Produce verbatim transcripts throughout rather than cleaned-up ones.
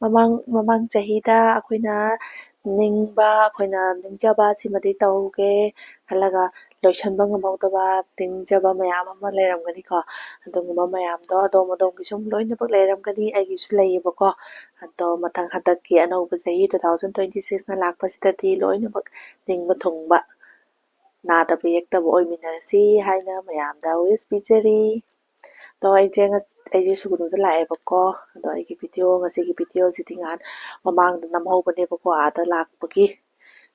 ꯃꯃꯥꯡ ꯃꯃꯥꯡ ꯆꯍꯤꯗ ꯑꯩꯈꯣꯏꯅ ꯅꯤꯡꯕ, ꯑꯩꯈꯣꯏꯅ ꯅꯤꯡꯖꯕ ꯁꯤꯃꯗꯤ ꯇꯧꯒꯦ ꯈꯜꯂꯒ ꯂꯣꯏꯁꯤꯟꯕ ꯉꯝꯍꯧꯗꯕ ꯅꯤꯡꯖꯕ ꯃꯌꯥꯝ ꯑꯃ ꯂꯩꯔꯝꯒꯅꯤꯀꯣ꯫ ꯑꯗꯨꯒꯨꯝꯕ ꯃꯌꯥꯝꯗꯣ ꯑꯗꯣꯝ ꯑꯗꯣꯝꯒꯤꯁꯨ ꯂꯣꯏꯅꯃꯛ ꯂꯩꯔꯝꯒꯅꯤ, ꯑꯩꯒꯤꯁꯨ ꯂꯩꯌꯦꯕꯀꯣ꯫ ꯑꯗꯣ ꯃꯊꯪ ꯍꯟꯗꯛꯀꯤ ꯑꯅꯧꯕ ꯆꯍꯤ two thousand twenty sixꯅ ꯂꯥꯛꯄꯁꯤꯗꯗꯤ ꯂꯣꯏꯅꯃꯛ ꯅꯤꯡꯕ ꯊꯨꯡꯕ, ꯅꯥꯗꯕ ꯌꯦꯛꯇꯕ ꯑꯣꯏꯃꯤꯟꯅꯔꯁꯤ ꯍꯥꯏꯅ ꯃꯌꯥꯝꯗ wish ꯄꯤꯖꯔꯤ꯫ ꯑꯗꯣ ꯑꯩꯁꯦ ꯉ-, ꯑꯩꯁꯦ ꯁꯨꯒꯅꯨꯗ ꯂꯥꯛꯑꯦꯕꯀꯣ꯫ ꯑꯗꯣ ꯑꯩꯒꯤ video, ꯉꯁꯤꯒꯤ videoꯁꯤꯗꯤ ꯉꯍꯥꯟ ꯃꯃꯥꯡꯗ ꯅꯝꯍꯧꯕꯅꯦꯕꯀꯣ, ꯑꯥꯗ ꯂꯥꯛꯄꯒꯤ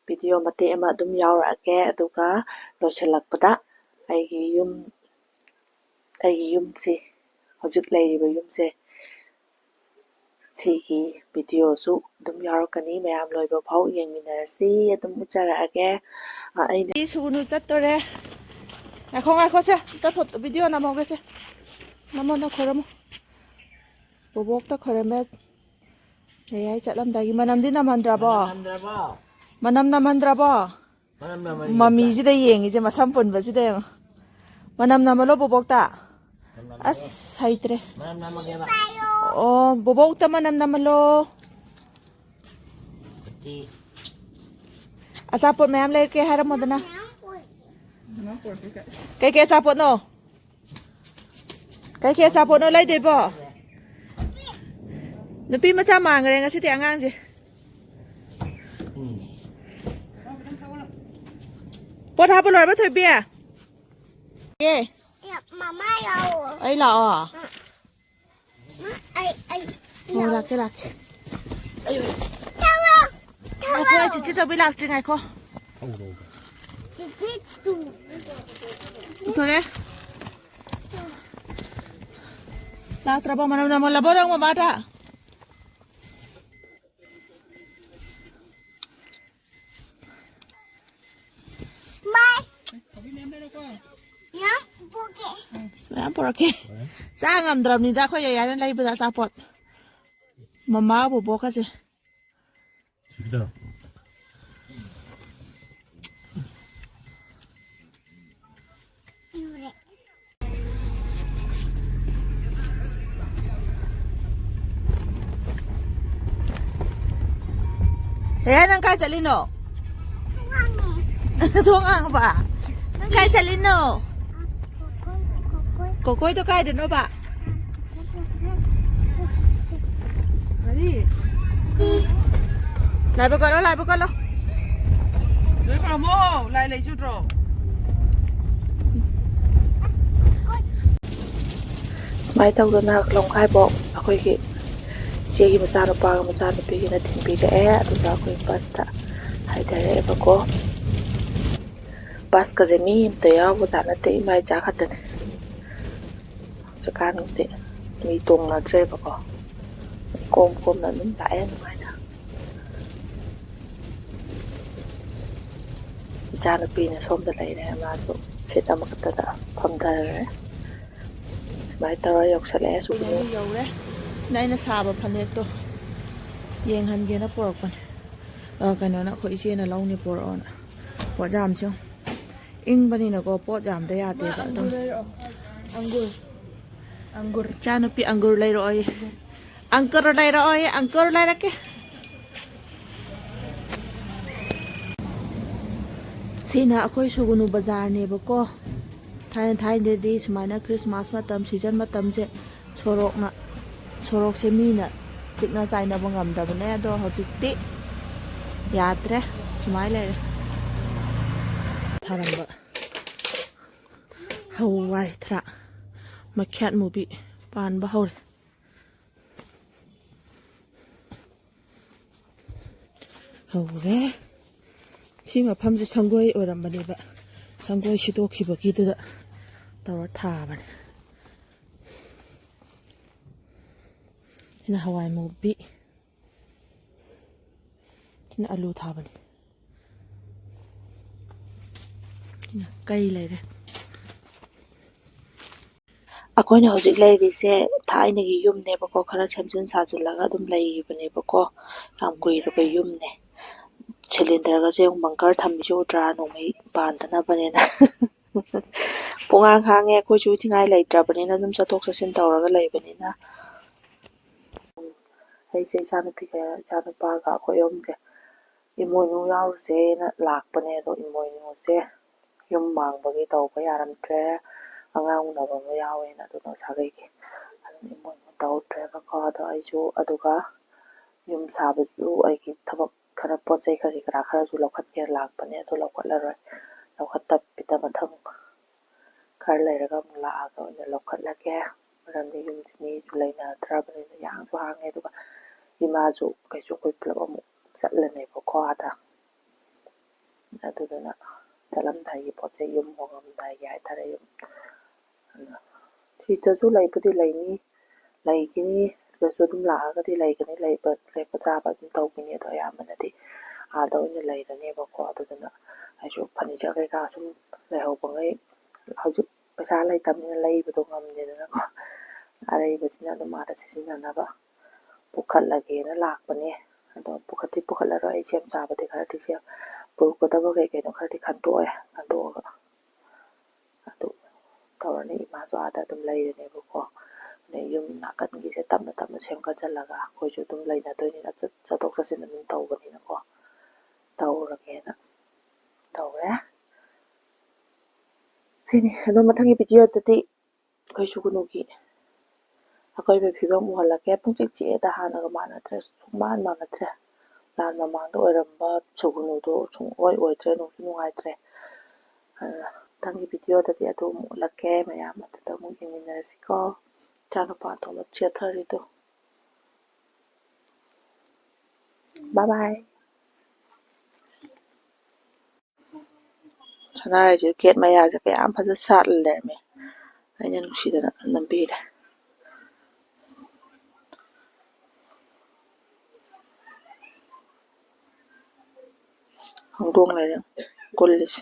video ꯃꯇꯦꯛ ꯑꯃ ꯑꯗꯨꯝ ꯌꯥꯎꯔꯛꯑꯒꯦ꯫ ꯑꯗꯨꯒ ꯂꯣꯏꯁꯤꯜꯂꯛꯄꯗ ꯑꯩꯒꯤ ꯌꯨꯝ, ꯑꯩꯒꯤ ꯌꯨꯝꯁꯤ, ꯍꯧꯖꯤꯛ ꯂꯩꯔꯤꯕ ꯌꯨꯝꯁꯦ, ꯁꯤꯒꯤ videoꯁꯨ ꯑꯗꯨꯝ ꯌꯥꯎꯔꯛꯀꯅꯤ꯫ ꯃꯌꯥꯝ ꯂꯣꯏꯕ ꯐꯥꯎ ꯌꯦꯡꯃꯤꯟꯅꯔꯁꯤ꯫ ꯑꯗꯨꯝ ꯎꯠꯆꯔꯛꯑꯒꯦ꯫ ꯑ, ꯑꯩꯅ ꯁꯨꯒꯅꯨ ꯆꯠꯇꯣꯔꯦ꯫ ꯉꯥꯏꯈꯣ, ꯉꯥꯏꯈꯣ, ꯁꯦ, ꯑꯝꯇ ꯐꯣꯇꯣ, video ꯅꯝꯍꯧꯒꯦ, ꯁꯦ꯫ ꯅꯝꯃꯣ, ꯅꯝ, ꯈꯣꯏꯔꯝꯃꯣ꯫ ꯕꯣꯕꯣꯛꯇ ꯈꯣꯏꯔꯝꯃꯦ꯫ ꯌꯥꯏ, ꯆꯠꯂꯝꯗꯥꯏꯒꯤ ꯃꯅꯝꯗꯤ ꯅꯝꯍꯟꯗ꯭ꯔꯕꯣ? ꯃꯅꯝ ꯅꯝꯗ꯭ꯔꯕꯣ? ꯃꯅꯝ ꯅꯝꯍꯟꯗ꯭ꯔꯕꯣ? ꯃꯅꯝ ꯅꯝꯍꯟꯗ꯭ꯔꯕꯣ? ꯃꯃꯤꯁꯤꯗ ꯌꯦꯡꯉꯤꯁꯦ, ꯃꯁꯝ ꯄꯨꯟꯕꯁꯤꯗ ꯌꯦꯡꯉꯣ꯫ ꯃꯅꯝ ꯅꯝꯍꯜꯂꯣ ꯕꯣꯕꯣꯛꯇ꯫ ꯃꯅꯝ ꯅꯝꯍꯜꯂꯣ꯫ ꯑꯁ, ꯍꯩꯇ꯭ꯔꯦ꯫ ꯃꯅꯝ ꯅꯝꯍꯜꯂꯒꯦꯕ꯫ ꯑꯣ, ꯕꯣꯕꯣꯛꯇ ꯃꯅꯝ ꯅꯝꯍꯜꯂꯣ꯫ ꯑꯗꯨꯗꯤ ꯑꯆꯥꯄꯣꯠ ꯃꯌꯥꯝ ꯂꯩꯔꯛꯀꯦ ꯍꯥꯏꯔꯝꯃꯣꯗꯅ꯫ ꯀꯩꯀꯩ ꯑꯆꯥꯄꯣꯠꯅꯣ? ꯀꯩꯀꯩ ꯑꯆꯥꯄꯣꯠꯅꯣ ꯂꯩꯗꯣꯏꯕꯣ? ꯅꯨꯄꯤ ꯃꯆꯥ ꯃꯥꯟꯈ꯭ꯔꯦ ꯉꯁꯤꯗꯤ ꯑꯉꯥꯡꯁꯦ꯫ ꯄꯣꯠ ꯍꯥꯞꯄ ꯂꯣꯏꯔꯕ, ꯊꯣꯏꯕꯤ? ꯑꯦ꯫ ꯃꯃꯥ ꯂꯥꯛꯑꯣ꯫ ꯑꯩ ꯂꯥꯛꯑꯣ? ꯑꯩ, ꯑꯩ, ꯑꯣ, ꯂꯥꯛꯀꯦ, ꯂꯥꯛꯀꯦ꯫ ꯑꯌꯣ꯫ ꯊꯧꯔꯣ꯫ ꯉꯥꯏꯈꯣ, ꯑꯩ ꯆꯤꯆꯦ ꯆꯧꯕꯤ ꯂꯥꯛꯇ꯭ꯔꯤ, ꯉꯥꯏꯈꯣ꯫ ꯆꯤꯆꯦ ꯇꯨ꯫ ꯄꯨꯊꯣꯔꯦ꯫ ꯂꯥꯛꯇ꯭ꯔꯕꯣ? ꯃꯅꯝ ꯅꯝꯍꯜꯂꯕꯣ ꯅꯪ ꯃꯃꯥꯗ? ꯃꯥꯏ꯫ ꯌꯥꯝ ꯄꯣꯛꯀꯦ꯫ ꯃꯌꯥꯝ ꯄꯨꯔꯛꯀꯦ꯫ ꯆꯥ ꯉꯝꯗ꯭ꯔꯕꯅꯤꯗ ꯑꯩꯈꯣꯏ ꯌꯥꯏꯅ ꯂꯩꯕꯗ ꯑꯆꯥꯄꯣꯠ꯫ ꯃꯃꯥ ꯕꯣꯕꯣꯛꯀꯁꯦ꯫ ꯑꯦ, ꯅꯪ ꯀꯥꯏ ꯆꯠꯂꯤꯅꯣ? ꯊꯣꯡ ꯍꯥꯡꯉꯕ? ꯅꯪ ꯀꯥꯏ ꯆꯠꯂꯤꯅꯣ? ꯀꯣꯀꯣꯏꯗꯣ ꯀꯥꯏꯗꯅꯣꯕ? ꯀꯔꯤ? ꯂꯥꯏꯕꯛ ꯀꯠꯂꯣ, ꯂꯥꯏꯕꯛ ꯀꯠꯂꯣ꯫ ꯂꯣꯏ ꯈꯨꯔꯨꯝꯃꯣ, ꯂꯥꯏ ꯂꯩ ꯆꯨꯗ꯭ꯔꯣ? ꯁꯨꯃꯥꯏꯅ ꯇꯧꯗꯅ ꯂꯝꯈꯥꯏꯐꯥꯎ ꯑꯩꯈꯣꯏꯒꯤ ꯏꯆꯦꯒꯤ ꯃꯆꯥꯅꯨꯄꯥꯒ ꯃꯆꯥꯅꯨꯄꯤꯒꯤꯅ ꯊꯤꯟꯕꯤꯔꯛꯑꯦ꯫ ꯑꯗꯨꯒ ꯑꯩꯈꯣꯏ ꯕꯁꯇ ꯍꯥꯏꯊꯔꯛꯑꯦꯕꯀꯣ꯫ ꯕꯁꯀꯁꯦ ꯃꯤ ꯑꯝꯇ ꯌꯥꯎꯕꯖꯥꯠ ꯅꯠꯇꯦ, ꯏꯃꯥ ꯏꯆꯥ ꯈꯛꯇꯅꯦ꯫ ꯍꯧꯖꯤꯛꯀꯥꯟꯗꯤ ꯃꯤ ꯇꯣꯡꯅꯗ꯭ꯔꯦꯕꯀꯣ, ꯏꯀꯣꯝ ꯀꯣꯝꯅ ꯑꯗꯨꯝ ꯂꯥꯛꯑꯦ ꯅꯨꯡꯉꯥꯏꯅ꯫ ꯏꯆꯥꯅꯨꯄꯤꯅ ꯁꯣꯝꯗ ꯂꯩꯔꯦ, ꯃꯥꯁꯨ ꯁꯤꯠ ꯑꯃꯈꯛꯇꯗ ꯐꯝꯊꯔꯦ꯫ ꯁꯨꯃꯥꯏꯅ ꯇꯧꯔ ꯌꯧꯁꯜꯂꯛꯑꯦ ꯁꯨꯒꯨꯅꯨ꯫ ꯌꯧꯔꯦ꯫ ꯁꯤꯅ ꯑꯩꯅ ꯁꯥꯕ ꯐꯅꯦꯛꯇꯣ ꯌꯦꯡꯍꯟꯒꯦꯅ ꯄꯨꯔꯛꯄꯅꯦ꯫ ꯑ, ꯀꯩꯅꯣꯅ, ꯑꯩꯈꯣꯏ ꯏꯆꯦꯅ ꯂꯧꯅꯤ ꯄꯨꯔꯛꯑꯣꯅ꯫ ꯄꯣꯠ ꯌꯥꯝꯁꯨ ꯏꯪꯕꯅꯤꯅꯀꯣ, ꯄꯣꯠ ꯌꯥꯝꯗ ꯌꯥꯗꯦꯕ ꯑꯗꯨꯝ꯫ ꯑꯪꯒꯨꯔ ꯂꯩꯔꯛꯑꯣ꯫ ꯑꯪꯒꯨꯔ꯫ ꯑꯪꯒꯨꯔ꯫ ꯏꯆꯥꯅꯨꯄꯤ ꯑꯪꯒꯨꯔ ꯂꯩꯔꯛꯑꯣꯌꯦ꯫ ꯑꯪꯀꯔ ꯂꯩꯔꯛꯑꯣꯌꯦ, ꯑꯪꯀꯔ ꯂꯩꯔꯛꯀꯦ꯫ ꯁꯤꯅ ꯑꯩꯈꯣꯏ ꯁꯨꯒꯨꯅꯨ ꯕꯖꯥꯔꯅꯦꯕꯀꯣ꯫ ꯊꯥꯏꯅ ꯊꯥꯏꯅꯗꯗꯤ ꯁꯨꯃꯥꯏꯅ ꯈ꯭ꯔꯤꯁꯃꯥꯁ ꯃꯇꯝ, ꯁꯤꯖꯟ ꯃꯇꯝꯁꯦ ꯁꯣꯔꯣꯛꯅ, ꯁꯣꯔꯣꯛꯁꯦ ꯃꯤꯅ ꯆꯤꯛꯅ ꯆꯥꯏꯅꯕ ꯉꯝꯗꯕꯅꯦ, ꯑꯗꯣ ꯍꯧꯖꯤꯛꯇꯤ ꯌꯥꯗ꯭ꯔꯦ, ꯁꯨꯃꯥꯏꯅ ꯂꯩꯔꯦ꯫ ꯊꯥꯔꯝꯕ ꯍꯋꯥꯏ ꯊꯔꯥꯛ ꯃꯈ꯭ꯌꯥꯠ ꯃꯨꯕꯤ ꯄꯥꯟꯕ ꯍꯧꯔꯦ꯫ ꯍꯧꯔꯦ꯫ ꯁꯤ ꯃꯐꯝꯁꯦ ꯁꯪꯒꯣꯏ ꯑꯣꯏꯔꯝꯕꯅꯦꯕ, ꯁꯪꯒꯣꯏ ꯁꯤꯗꯣꯛꯈꯤꯕꯒꯤꯗꯨꯗ ꯇꯧꯔ ꯊꯥꯕꯅꯦ꯫ ꯁꯤꯅ ꯍꯋꯥꯏ ꯃꯨꯕꯤ, ꯁꯤꯅ ꯑꯂꯨ ꯊꯥꯕꯅꯦ꯫ ꯁꯤꯅ ꯀꯩ ꯂꯩꯔꯦ꯫ ꯑꯩꯈꯣꯏꯅ ꯍꯧꯖꯤꯛ ꯂꯩꯔꯤꯁꯦ ꯊꯥꯏꯅꯒꯤ ꯌꯨꯝꯅꯦꯕꯀꯣ, ꯈꯔ ꯁꯦꯝꯖꯤꯟ ꯁꯥꯖꯤꯜꯂꯒ ꯑꯗꯨꯝ ꯂꯩꯔꯤꯕꯅꯦꯕꯀꯣ꯫ ꯌꯥꯝ ꯀꯨꯏꯔꯕ ꯌꯨꯝꯅꯦ꯫ ꯁꯤꯂꯤꯟꯗꯔꯒꯁꯦ ꯑꯃꯨꯛ ꯕꯪꯀꯔ ꯊꯝꯃꯤꯁꯦ ꯎꯗ꯭ꯔꯥ, ꯅꯣꯡꯃꯩ ꯄꯥꯟꯗꯅꯕꯅꯦꯅ꯫ ꯄꯨꯡꯍꯥꯡ ꯍꯥꯡꯉꯦ, ꯑꯩꯈꯣꯏꯁꯨ ꯊꯤꯡꯉꯥꯏ ꯂꯩꯇ꯭ꯔꯕꯅꯤꯅ ꯑꯗꯨꯝ ꯆꯠꯊꯣꯛ ꯆꯠꯁꯤꯟ ꯇꯧꯔꯒ ꯂꯩꯕꯅꯤꯅ꯫ ꯑꯩꯁꯦ ꯏꯆꯥꯅꯨꯄꯤꯒ ꯏꯆꯥꯅꯨꯄꯥꯒ ꯑꯩꯈꯣꯏ ꯑꯍꯨꯝꯁꯦ ꯏꯃꯣꯏꯅꯨ ꯌꯥꯎꯔꯨꯁꯦꯅ ꯂꯥꯛꯄꯅꯦ, ꯑꯗꯣ ꯏꯃꯣꯏꯅꯨꯁꯦ ꯌꯨꯝ ꯃꯥꯡꯕꯒꯤ ꯇꯧꯕ ꯌꯥꯔꯝꯗ꯭ꯔꯦ, ꯑꯉꯥꯡ ꯎꯅꯕ ꯑꯃ ꯌꯥꯎꯋꯦꯅ, ꯑꯗꯨꯅ ꯁꯥꯒꯩꯒꯤ ꯑꯗꯨꯅ ꯏꯃꯣꯏꯅꯨ ꯇꯧꯗ꯭ꯔꯦꯕꯀꯣ꯫ ꯑꯗꯣ ꯑꯩꯁꯨ ꯑꯗꯨꯒ ꯌꯨꯝ ꯁꯥꯕꯁꯨ ꯑꯩꯒꯤ ꯊꯕꯛ ꯈꯔ, ꯄꯣꯠ ꯆꯩ ꯀꯔꯤ ꯀꯔꯥ ꯈꯔꯁꯨ ꯂꯧꯈꯠꯀꯦ ꯂꯥꯛꯄꯅꯦ, ꯑꯗꯨ ꯂꯧꯈꯠꯂꯔꯣꯏ, ꯂꯧꯈꯠꯇꯕꯤꯗ ꯃꯊꯪ ꯈꯔ ꯂꯩꯔꯒ ꯑꯃꯨꯛ ꯂꯥꯛꯑꯒ ꯑꯣꯏꯅ ꯂꯧꯈꯠꯂꯒꯦ꯫ ꯃꯔꯝꯗꯤ ꯌꯨꯝꯁꯤ ꯃꯤꯁꯨ ꯂꯩꯅꯗ꯭ꯔꯕꯅꯤꯅ ꯌꯥꯡꯁꯨ ꯍꯥꯡꯉꯦ, ꯑꯗꯨꯒ ꯏꯃꯥꯁꯨ ꯀꯩꯁꯨ ꯑꯩꯈꯣꯏ ꯄꯨꯂꯞ ꯑꯃꯨꯛ ꯆꯠꯂꯅꯦꯕꯀꯣ ꯑꯥꯗ꯫ ꯑꯗꯨꯗꯨꯅ ꯆꯠꯂꯝꯗꯥꯏꯒꯤ ꯄꯣꯠ ꯆꯩ, ꯌꯨꯝ ꯍꯣꯡꯉꯝꯗꯥꯏꯒꯤ ꯍꯥꯏꯇꯥꯔꯦ, ꯌꯨꯝ ꯁꯤꯗꯁꯨ ꯂꯩꯕꯨꯗꯤ ꯂꯩꯅꯤ, ꯂꯩꯈꯤꯅꯤ, ꯁꯤꯗꯁꯨ ꯑꯗꯨꯝ ꯂꯥꯛꯑꯒꯗꯤ ꯂꯩꯒꯅꯤ, ꯂꯩꯕ, ꯂꯦꯛꯄ ꯆꯥꯕ ꯑꯗꯨꯝ ꯇꯧꯈꯤꯅꯤ꯫ ꯑꯗꯣ ꯑꯌꯥꯝꯕꯅꯗꯤ ꯑꯥꯗ ꯑꯣꯏꯅ ꯂꯩꯔꯅꯦꯕꯀꯣ꯫ ꯑꯗꯨꯗꯨꯅ ꯑꯩꯁꯨ ꯐꯔꯅꯤꯆꯔ ꯀꯩꯀꯥ ꯁꯨꯝ ꯂꯩꯍꯧꯕꯉꯩ ꯍꯧꯖꯤꯛ ꯄꯩꯁꯥ ꯂꯩꯇꯕꯅꯤꯅ ꯂꯩꯕꯗꯣ ꯉꯝꯗꯦꯗꯅꯀꯣ꯫ ꯑꯔꯩꯕꯁꯤꯅ ꯑꯗꯨꯝ ꯑꯥꯗ ꯁꯤꯖꯤꯟꯅꯅꯕ ꯄꯨꯈꯠꯂꯒꯦꯅ ꯂꯥꯛꯄꯅꯦ꯫ ꯑꯗꯣ ꯄꯨꯈꯠꯇꯤ ꯄꯨꯈꯠꯂꯔꯣꯏ, ꯑꯩ ꯁꯦꯝ ꯁꯥꯕꯗꯤ ꯈꯔꯗꯤ ꯁꯦꯝ, ꯄꯨꯒꯗꯕ ꯀꯩ ꯀꯩꯅꯣ ꯈꯔꯗꯤ ꯈꯟꯇꯣꯛꯑꯦ꯫ ꯈꯟꯇꯣꯛꯑꯒ ꯑꯗꯨ ꯇꯧꯔꯅꯤ꯫ ꯏꯃꯥꯁꯨ ꯑꯥꯗ ꯑꯗꯨꯝ ꯂꯩꯔꯅꯦꯕꯀꯣ꯫ ꯑꯗꯩ ꯌꯨꯝ ꯅꯥꯀꯟꯒꯤꯁꯦ ꯇꯞꯅ ꯇꯞꯅ ꯁꯦꯝꯒꯠꯆꯜꯂꯒ ꯑꯩꯈꯣꯏꯁꯨ ꯑꯗꯨꯝ ꯂꯩꯅꯗꯣꯏꯅꯤꯅ, ꯆꯠ-, ꯆꯠꯊꯣꯛ ꯆꯠꯁꯤꯟ ꯑꯗꯨꯝ ꯇꯧꯕꯅꯤꯅꯀꯣ꯫ ꯇꯧꯔꯒꯦꯅ ꯇꯧꯔꯦ꯫ ꯁꯤꯅꯤ꯫ ꯑꯗꯣ ꯃꯊꯪꯒꯤ ꯚꯤꯗꯤꯑꯣꯗꯗꯤ ꯑꯩꯈꯣꯏ ꯁꯨꯒꯨꯅꯨꯒꯤ ꯑꯀꯣꯏꯕ ꯐꯤꯕꯝ ꯎꯍꯜꯂꯛꯀꯦ꯫ ꯄꯨꯡꯆꯤꯛ ꯆꯤꯛꯑꯦꯗ, ꯍꯥꯟꯅꯒ ꯃꯥꯟꯅꯗ꯭ꯔꯦ, ꯁꯨꯡꯃꯥꯟ ꯃꯥꯟꯅꯗ꯭ꯔꯦ꯫ ꯂꯥꯟ ꯃꯃꯥꯡꯗ ꯑꯣꯏꯔꯝꯕ ꯁꯨꯒꯨꯅꯨꯗꯣ ꯁꯨꯡꯑꯣꯏ ꯑꯣꯏꯗ꯭ꯔꯦ, ꯅꯨꯡꯁꯨ ꯅꯨꯡꯉꯥꯏꯇ꯭ꯔꯦ꯫ ꯑꯗꯨꯅ ꯃꯊꯪꯒꯤ ꯚꯤꯗꯤꯑꯣꯗꯗꯤ ꯑꯗꯨ ꯑꯃꯨꯛ ꯎꯠꯂꯛꯀꯦ, ꯃꯌꯥꯝ ꯑꯗꯨꯗ ꯑꯃꯨꯛ ꯌꯦꯡꯃꯤꯟꯅꯔꯁꯤꯀꯣ꯫ ꯏꯆꯥꯅꯨꯄꯥ ꯑꯇꯣꯝꯕ ꯆꯦꯟꯊꯔꯤꯗꯣ꯫ Bye bye꯫ ꯁꯅꯥꯔꯩꯁꯦ ꯒꯦꯠ ꯃꯌꯥꯁꯦ ꯀꯌꯥꯝ ꯐꯖ ꯁꯥꯠꯂ ꯂꯩꯔꯝꯃꯦ꯫ ꯑꯩꯅ ꯅꯨꯡꯁꯤꯗꯅ ꯅꯝꯕꯤꯔꯦ꯫ ꯍꯧꯗꯣꯡ ꯂꯩꯔꯦ ꯒꯨꯜꯂꯤꯁꯦ꯫